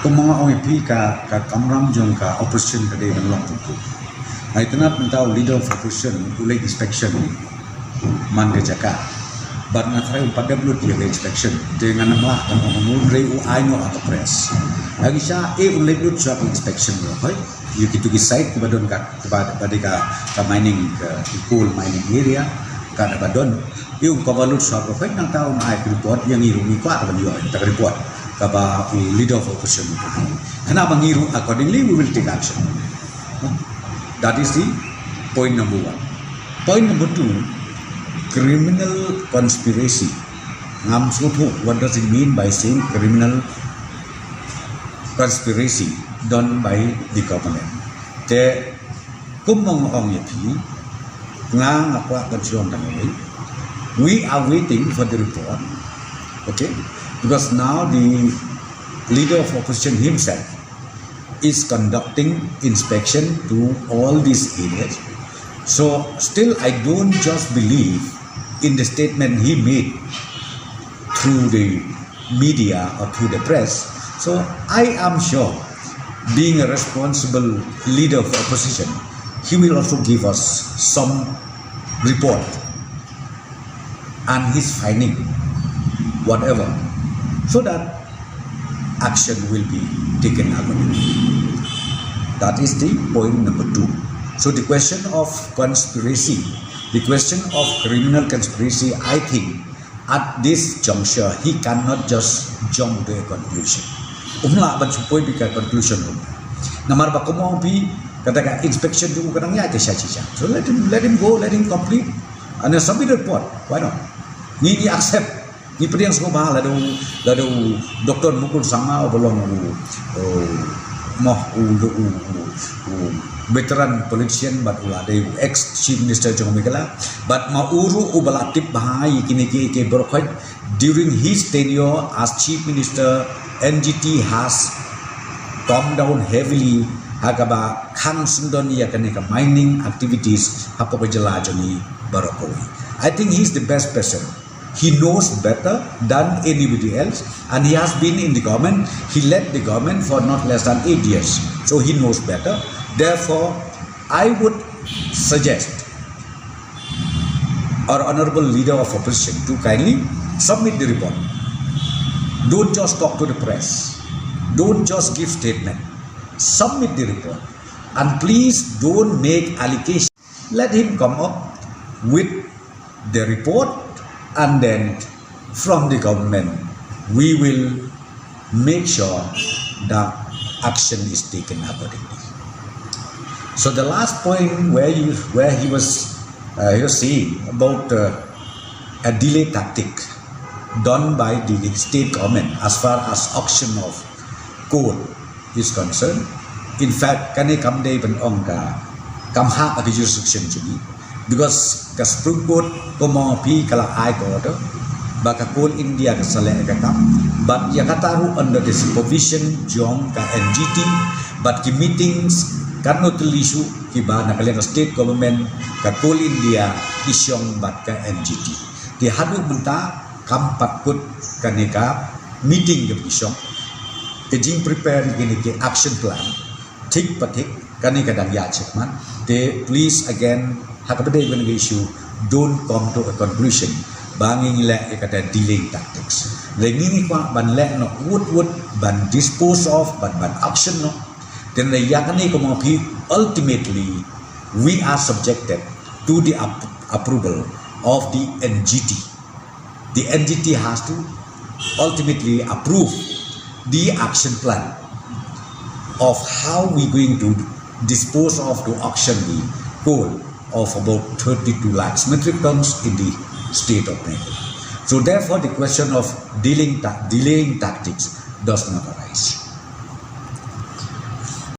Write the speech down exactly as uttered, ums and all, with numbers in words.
Kumba nga ong ïa phi, ka, ka kamram jong ka opposition ka dei ban long kumto. Nga itynnad mynta u leader of opposition u leit inspection man ka jaka. Bad nga tharai um pat dep lut ïa ka inspection. Te ngan ym lah ban ong, un dei u ai noh ha ka press. Hangta eh un leit lut shuwa ka inspection, hooid. Ïa kito ki site kiba don ka, kiba, ba dei ka, ka mining, ka coal mining area, ka dei ba don. Ïa un cover lut shuwa ka, hooid, nangta un ai ka report, ïa ngi ruh ngi kwah ban ïoh ïa ka report kaba u leader of opposition u ai. Khnang ba ngi ruh accordingly we will take action. That is the point number one. Point number two, criminal conspiracy. Ngam sngewthuh, what does it mean by saying criminal conspiracy done by the government? Te kumba nga ong ïa phi, nga, nga kwah ban shu ong tang kawei. We are waiting for the report. Okay? Because now the leader of opposition himself is conducting inspection to all these areas. So still, I don't just believe in the statement he made through the media or through the press. So I am sure, being a responsible leader of opposition, he will also give us some report and his finding, whatever, so that action will be taken accordingly. That is the point number two. So the question of conspiracy, the question of criminal conspiracy, I think at this juncture, he cannot just jump to a conclusion. Um lah ban shu poi beit ha ka conclusion ruh. Namar ba kumba ong phi, kata ka inspection tu ka dang ïaid shisha shisha. So let him, let him go, let him complete and then submit the report. Why not? Ngi, ngi accept. Ngi pdiang sngewbha lada u, lada u Doctor Mukul Sangma uba long u, u, mo, u, u, u, u veteran politician bad u la dei u ex Chief Minister jong Meghalaya. Bad ma u ruh uba la tip bha ïa kine ki, ki baroh khoit. During his tenure as Chief Minister, N G T has come down heavily ha kaba khang syndon ïa kane ka mining activities hapoh ka jylla jong ngi baroh kawei. I think he is the best person. He knows better than anybody else, and he has been in the government. He led the government for not less than eight years, so he knows better. Therefore, I would suggest our honorable leader of opposition to kindly submit the report. Don't just talk to the press. Don't just give statement. Submit the report. And please don't make allegations. Let him come up with the report, and then from the government, we will make sure that action is taken accordingly. So the last point where you, where he was, uh, he was saying about, uh, a delay tactic done by the state government as far as auction of coal is concerned. In fact, kane kam dei ban ong ka, kam hap ha ka jurisdiction jong ngi. Because ka Supreme Court, kumba ong phi, ka la ai ka order ba ka Coal India ka sa leh ka kam. Bad ïa kata ruh under the supervision jong ka N G T, bad ki meetings katno tylli shuh kiba na ka liang ka state government, ka Coal India, ki shong bad ka N G T. Te haduh mynta kam pat kut kane ka meeting kaba ki shong. Ka jingprepare ïa kine ki action plan thik pa thik, kane ka dang ïaid shakhmat. Te please again, ha kaba dei kane ka issue, don't come to a conclusion ba ngi ngi leh ïa kata delaying tactics. Lada ngi ngi kwah ban leh noh wut wut, ban dispose of, ban, ban action noh, then ïa kane kumba ong phi, ultimately we are subjected to the ap-, approval of the N G T. The N G T has to ultimately approve the action plan of how we going to dispose of, to auction the coal of about thirty-two lakhs metric tons in the state of Meghalaya. So therefore, the question of dealing ta-, delaying tactics does not arise.